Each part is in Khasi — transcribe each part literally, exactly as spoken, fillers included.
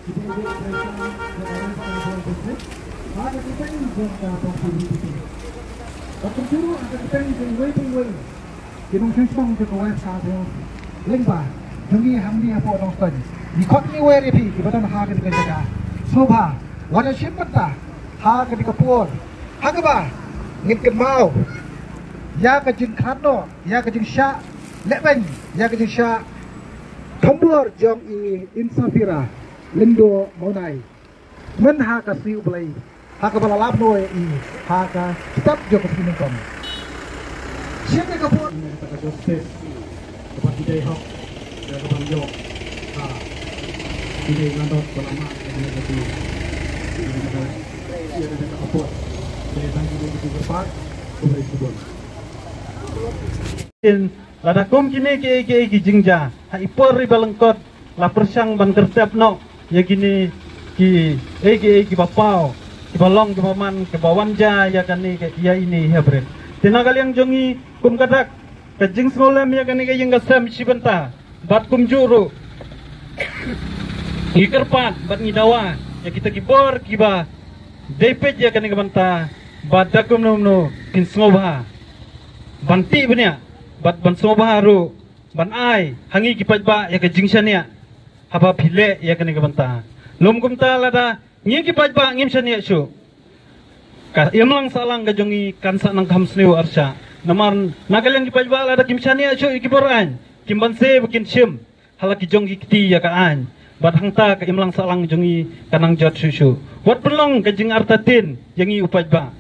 Ki nongshong shnong jong ka West Khasi Hills lyngba jong ngi hangne hapoh Nongstoiñ. Ngi khot ngi wer ïa phi kiba don ha kane ka jaka. Sngewbha wat ïa shim bynta ha kane ka por ha kaba ngin kynmaw ïa ka jingkhatduh, ïa ka jingshah lehbeiñ, ïa ka jingshah thombor jong i Insafira Lyngdoh Mawnai. Myn ha ka sngi U Blei ha kaba la lap noh ïa i ha ka step jong ka sngi nyngkong. Shim ïa ka por. Ïa kata ka justice kaba ki dei hok ïa kaba ïoh ha ki dei nandot ba la mad ïa kane ka sngi. Ïa kata ka por. Te tang ki dei ki kyrpad. Khublei shibun. Lada kum kine kiei kiei ki jingjia ha i por iba lyngkot la pyrshang ban kyrtep noh ïa kine kiei kiei kiba paw, kiba long kiba man, kiba wan jia ïa kane ka, ïa ine i hapdeng. Te na ka liang jong ngi kum ka dak ka jingsngewlem ïa kane ka ïing ka sem shi bynta bad kumjuh ruh ngi kyrpad bad ngi dawa ïa kita ki bor kiba dei peit ïa kane ka bynta bad da kumno kumno kin sngewbha ban tih bniah bad ban sngewbha ruh ban ai ha ngi ki paidbah ïa ka jingshaniah haba phi leh ïa kane ka bynta. Lum kumta lada ngi ki paidbah ngim shaniah shuh, ka imlang sahlang ka jong ngi kan sa nang kham sniew arshah. Namar na ka liang ki paidbah lada kim shaniah shuh ïa ki bor aiñ, kim banse ba kin shim ha la ki jong ki kti ïa ka aiñ. Bad hangta ka imlang sahlang jong ngi ka nang jot shuh shuh. Wat pynlong ka jingartatien ïa ngi u paidbah.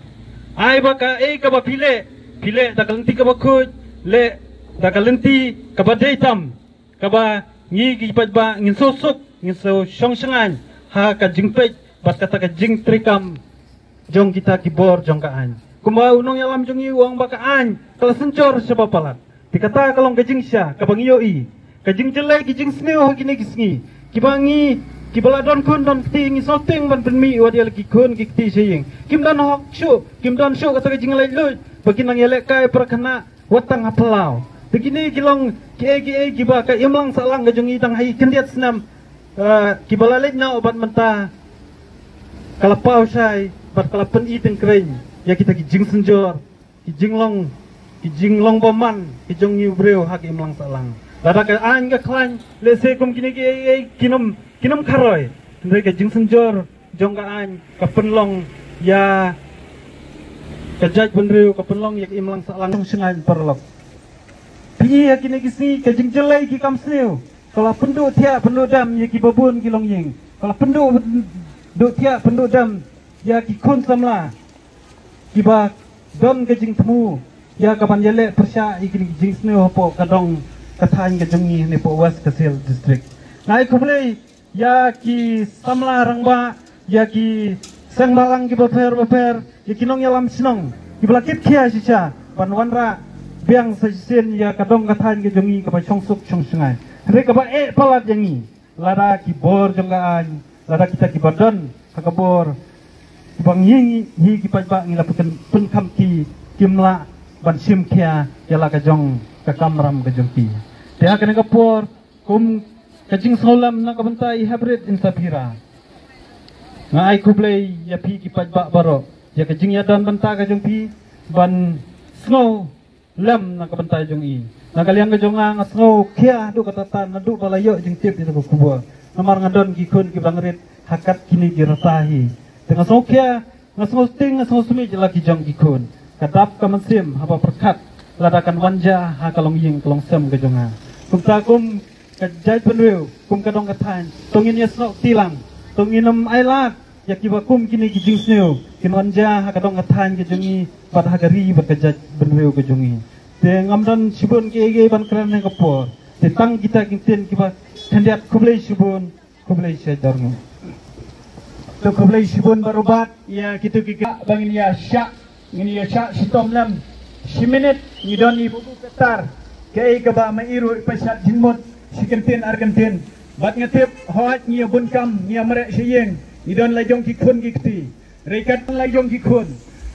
Ai ba kaei kaba phi leh, phi leh da ka lynti kaba khuid, leh da ka lynti kaba dei tam, kaba ngi ki paidbah ngin sngewsuk, ngin sngewshong shngaiñ ha ka jingpeit bad kata ka jingtreikam jong kita ki bor jong ka aiñ. Kumba u nongïalam jong ngi u ong ba ka aiñ ka la synshar shaba palat. Te kata ka long ka jingshisha kaba ngi ïohi. Ka jingjyllei ki jingsniew ha kine ki sngi kiba ngi, kiba la don khun don kti, ngi sngewtieng ban pynmih wat ïa la ki khun ki kti sha ïing. Kim don hok shuh, kim don shuh kata ka jinglaitluid ba kin nang ïalehkai para khynnah wat tang ha phyllaw. Te kine ki long kiei kiei kiba ka imlang sahlang ka jong ngi tang ha ki khyndiat snem, eh, kiba la leit noh bad mynta ka la paw shai bad ka la pyni tyngkreiñ ïa kita ki jingsynshar, ki jinglong, ki jinglong bymman ki jong ngi u briew ha ka imlang sahlang. Lada ka aiñ ka khlaiñ, lehse kum kine kiei kiei kin ym, kin ym kharoi. Hynrei ka jingsynshar jong ka aiñ ka pynlong ïa ka jaitbynriew, ka pynlong ïa ka imlang sahlang. Shong shngaiñ paralok. Phi ïa kine ki sngi ka jingjyllei ki kam sniew ka la pynduh thiah pynduh dem ïa kiba bun ki longïing, ka la pynduh, duh thiah pynduh dem ïa ki khun samla kiba don ka jingthmu ïa kaban ïaleh pyrshah ïa kine ki jingsniew hapoh ka dong ka thaiñ ka jong ngi hangne hapoh West Khasi Hills District. Nga ai khublei ïa ki samla rangbah, ïa ki seng bhalang kiba pher ba pher, ïa ki nongïalam shnong kiba la kit khia shisha ban wanrah biang sa shisien ïa ka dong ka thaiñ ka jong ngi kaba shongsuk shongshngaiñ. Hynrei kaba eh palat ïa ngi, lada ki bor jong ka aiñ, lada kita kiba don ha ka bor kiba ngi hi ki paidbah ngi la pynkham ki, kim lah ban shim khia ïa la ka jong ka kamram ka jong ki. Te ha kane ka por kum ka jingsngewlem na ka bynta i Hybrid Insafira, nga ai khublei ïa phi ki paidbah baroh ïa ka jingïadon bynta ka jong phi ban sngewlem na ka bynta jong i. Na ka liang ka jong nga, nga sngew khia haduh katta katta naduh ba la ïoh jingtip ïa ka khubor. Namar nga don ki khun kiba dang rit ha kat kine ki rta hi. Te nga sngew khia, nga sngew sting, nga sngew sumit ïa la ki jong ki khun. Ka dap ka mynsiem haba pyrkhat lada kan wan jia ha ka longïing ka longsem ka jong nga. Kumta kum ka jaitbynriew, kum ka dong ka thaiñ, to ngin ïasnoh kti lang, to ngin ym ailad ïa kiba kum kine ki jingsniew kin wan jia ha ka dong ka thaiñ ka jong ngi bad ha ka ri bad ka jaitbynriew ka jong ngi. Te ngam don shibun kiei kiei ban kren ha ka por. Te tang kita ki ktien kiba khyndiat, khublei shibun. Khublei shibun darngut. To khublei shibun baroh bat ïa kito ki ka ba ngin ïa shah, ngin ïa shah shitom lem shi minit. Ngi don i bubu katar kaei kaba ma i ruh i pyrshah jingmut shi kyntien ar kyntien. Bad nga tip hooid ngi ïa bun kam, ngi ïa mareh sha ïing, ngi don la jong ki khun ki kti. Hynrei kat la jong ki khun,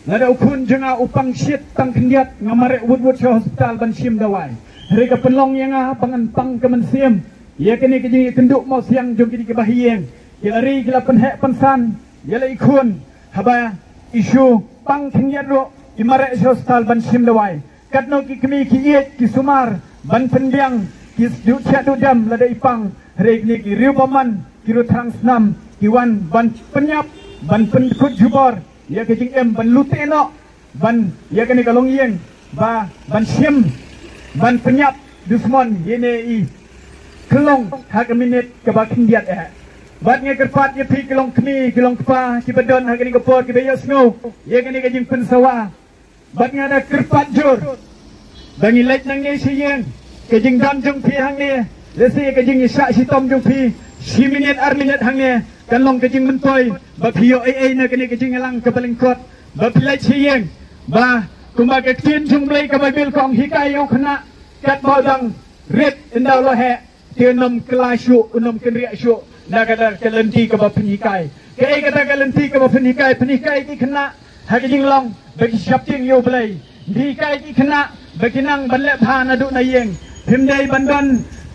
lada u khun jong nga u pang shit tang khyndiat, nga mareh wut wut sha hospital ban shim dawai. Hynrei ka pynlong ïa nga ba ngan pang ka mynsiem ïa kane ka jingïakynduh mawsiang jong kine ki bahaïing. Ki la ri ki la pynheh pynsan ïa la i khun, haba i shu pang khyndiat ruh ki mareh sha hospital ban shim dawai. Katno ki kmie ki ïeit ki sumar ban pynbiang, ki duh thiah duh dem lada i pang. Hynrei kine ki riew bymman, ki riew thrang snam, ki wan ban pynïap, ban pynkut jubor ïa ka jingim, ban lute noh ban ïa kane ka longïing, ba ban shim, ban pynïap dusmon ïa ine i khyllung ha ka minit kaba khyndiat eh. Bad nga kyrpad ïa phi ki longkmie ki longkpa kiba don ha kane ka por, kiba ïohsngew ïa kane ka jingpynsawa. Bad nga da kyrpad jur ba ngi leit nangne sha ïing, ka jingdon jong phi hangne, lehse ka jingïashah shitom jong phi shi minit ar minit hangne kan long ka jingmyntoi ba phi ïoh ei ei na kane ka jingïalang kaba lyngkot. Ba phi leit sha ïing, ba kumba ka ktien jong U Blei ka Baibl ka ong, hikai ïa u khynnah katba u dang rit, ynda u la heh te un ym kylla shuh, un ym kynriah shuh na kata ka lynti kaba pynhikai. Kaei kata ka lynti kaba pynhikai? Pynhikai ki khynnah ha ka jinglong ba ki sheptieng ïa U Blei. Pynhikai ki khynnah ba ki nang ban leh bha naduh na ïing. Phim dei ban don,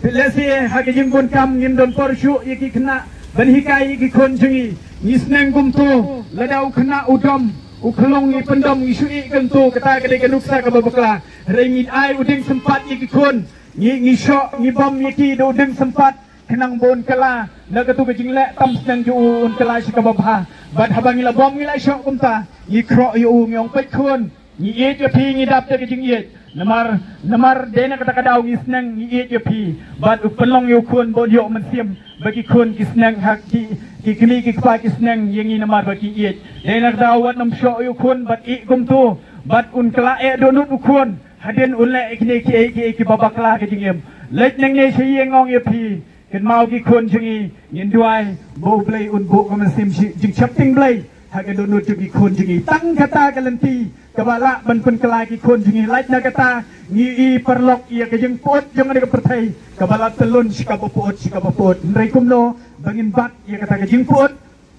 lehse ha ka jingbun kam ngim don por shuh ïa ki khynnah ban hikai ïa ki khun jong ngi. Ngi sneng kumto, lada u khynnah u dom, u khyllung ngi pyndom, ngi shu ïeh kumto, kata ka dei ka nuksa kaba bakla. Hynrei ngi ai u dieng sympat ïa ki khun, ngi, ngi shoh, ngi bom ïa ki da u dieng sympat, khnang ba un kylla na katu ka jingleh tam sneng jong u, un kylla sha kaba bha. Bad haba ngi la bom, ngi la shoh kumta, ngi khroh ïa u, ngi ong, peit khun, ngi ïeit ïa phi, ngi dap da ka jingïeit. Namar, namar dei na kata ka daw ngi sneng, ngi ïeit ïa phi. Bad u pynlong ïa u khun ba un ïoh mynsiem, ba ki khun ki sneng ha ki, ki kmie ki kpa ki sneng ïa ngi namar ba ki ïeit. Dei na ka daw wat nym shoh ïa u khun bad ïeh kumto, bad un kylla eh dohnud u khun. Hadien un leh ïa kine kiei kiei kiba bakla ha ka jingim. Leit nangne sha ïing, nga ong ïa phi, kynmaw ki khun jong ngi, ngin duwai ba U Blei un buh ka mynsiem shi-, jingsheptieng Blei ha ka dohnud jong ki khun jong ngi. Tang kata ka lynti kaba lah ban pynkylla ki khun jong ngi. Lait na kata, ngi i paralok ïa ka jingpyut jong kane ka pyrthei kaba la tyllun shi kaba pyut, shi kaba pyut. Hynrei kumno ba ngin bat ïa kata ka jingpyut,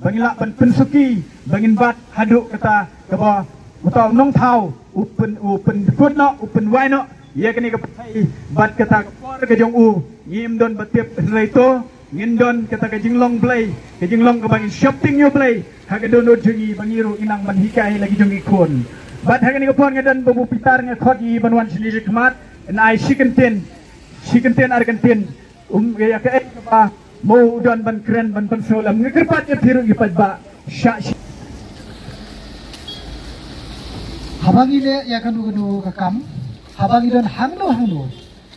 ba ngin lah ban pynsuki, ba ngin bat haduh kata kaba uta u nongthaw u pyn, u pynkut noh, u pynwai noh ïa kane ka pyrthei bad kata ka por ka jong u. Ngim don ba tip, hynrei to ngin don kata ka jinglong Blei, ka jinglong kaba ngin sheptieng ïa U Blei ha ka dohnud jong ngi, ba ngi ruh ngin nang ban hikai la ki jong ki khun. Bad ha kane ka por nga don ba u Pitar, nga khot ïa i ban wan shane shakhmat, yn ai shi kyntien, shi kyntien ar kyntien. Um, ïa kaei kaba mo u don ban kren, ban pynsngewlem. Nga kyrpad ïa phi ruh ki paidbah, shah shi. Haba ngi leh ïa kano kano ka kam, haba ngi don hangno hangno,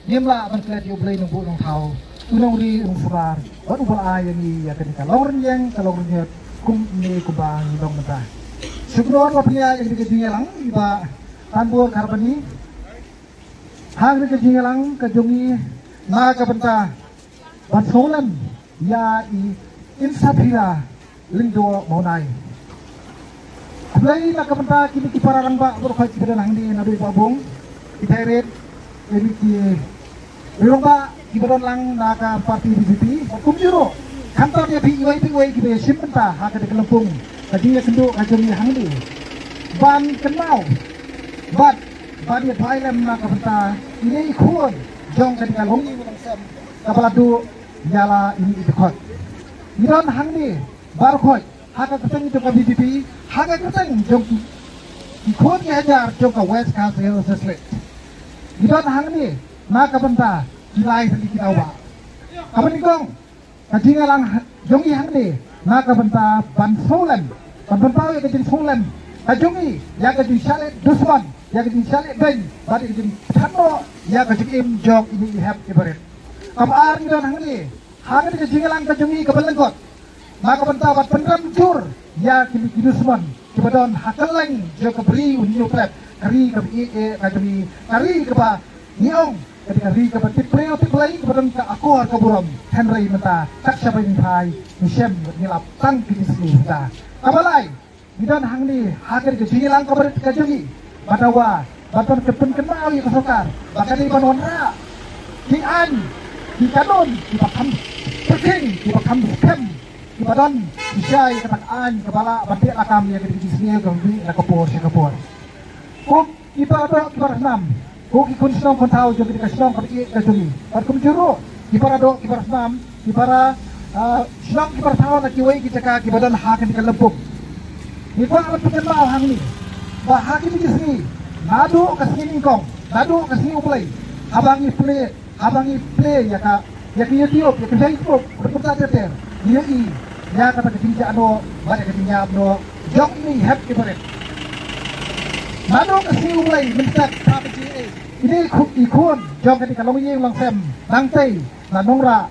ngim lah ban klet ïa U Blei Nongbuh Nongthaw, u nongri u nongsumar, bad uba la ai ïa ngi ïa kane ka longrynïeng, ka longrynïeng kumne kumba ngi long mynta. Shukor ba phi ïa ïa kane ka jingïalang, i Bah Tanbur Kharbani. Ha kane ka jingïalang ka jong ngi na ka bynta ban sngewlem ïa i Insapira Lyngdoh Mawnai. Khublei na ka bynta kine ki para rangbah baroh kiba don hangne, naduh i Bah Bung, i Thairit, i Miki, i rangbah kiba don lang na ka party B J P, bad kumjuh ruh. Khamtam ïa phi iwei pa iwei kiba ïashim bynta ha kane ka lympung ka jingïakynduh ka jong ngi hangne. Ban kynmaw bad ban ïa phai lem na ka bynta ine i khun jong kane ka longïing longsem kaba la duh ïa la ine i dkhot. Ngi don hangne baroh khoit ha ka kyrteng jong ka B J P, ha ka kyrteng jong ki, ki khun ki hajar jong ka West Khasi Hills District. Ngi don hangne na ka bynta ki lai tylli ki daw ba. Kaba nyngkong, ka jingïalang ha-, jong ngi hangne na ka bynta ban sngewlem, ban pynpaw ïa ka jingsngewlem ka jong ngi ïa ka jingshah leh dusmon, ïa ka jingshah leh beiñ, bad ïa ka jingpynthame ïa ka jingim jong ine i hep i barit. Kaba ar, ngi don hangne ha kane ka jingïalang ka jong ngi kaba lyngkot na ka bynta ban pynrem jur ïa kine ki dusmon kiba don ha kylleng jong ka bri u Hynñiewtrep, ka ri kaba ïeit eh ka jong ngi, ka ri kaba ngi ong ka dei ka ri kaba tip briew tip Blei, kaba don ka akor ka burom. Hynrei mynta kat shaba ngi phai, ngi shem ngi lap tang ki jingsniew mynta. Kaba lai, ngi don hangne ha kane ka jingïalang kaba rit ka jong ngi, ba dawa ba don ka pynkynmaw ïa ka sorkar ba ka dei ban wanrah ki aiñ, ki kanun kiba kham pyrkhing, kiba kham skhem, kiba don shisha ïa kata ka aiñ kaba lah ban teh lakam ïa kane ka jingsniew kaba mih na ka por sha ka por. Kum ki para doh ki para snam, ko ki khun shnong khun thaw jong kane ka shnong kaba ïeit ka jong ngi, bad kumjuh ruh ki para doh ki para snam, ki para Ah, shnong kiba thaw na kiwei ki jaka kiba don ha kane ka lympung. Ngi kwah ban pynkynmaw hangne ba ha kine ki sngi, naduh ka sngi nyngkong, naduh ka sngi U Blei, haba ngi plie, haba ngi plie ïa ka, ïa ka YouTube, ïa ka Facebook, bad kumta ter ter, ngi ïohi ïa kata ka jingjah noh bad ïa ka jingïap noh jong ine i hep i barit. Naduh ka sngi U Blei mynstep, ka ba jingeh ine i khu-, i khun jong kane ka longïing longsem, nangtei na Nongrah,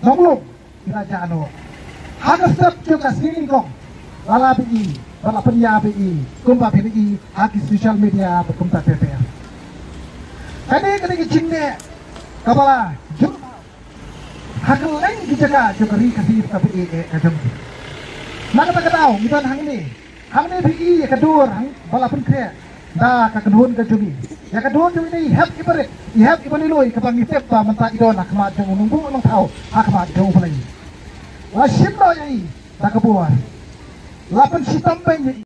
Nonglum, ki la jah noh. Ha ka step jong ka sngi nyngkong, la lah ba i, ba la pynïap ba i, kumba phi la i ha ki social media bad kumta ter ter. Kane, kane ka jingneh kaba la jur ha kylleng ki jaka jong ka ri Khasi kaba eh eh ka jong ngi. Na kata ka daw ngi don hangne, hangne phi i ïa ka dur hang ba la pynkhreh da ka kynhun ka jong ngi. Ïa ka dur jong ine i hep i barit, i hep i baliloy kaba ngi tip ba mynta i don ha khmat jong u Nongbuh Nongthaw, ha khmat jong U Blei. La shim noh ïa i da ka bor. La pynshitom beiñ ïa i.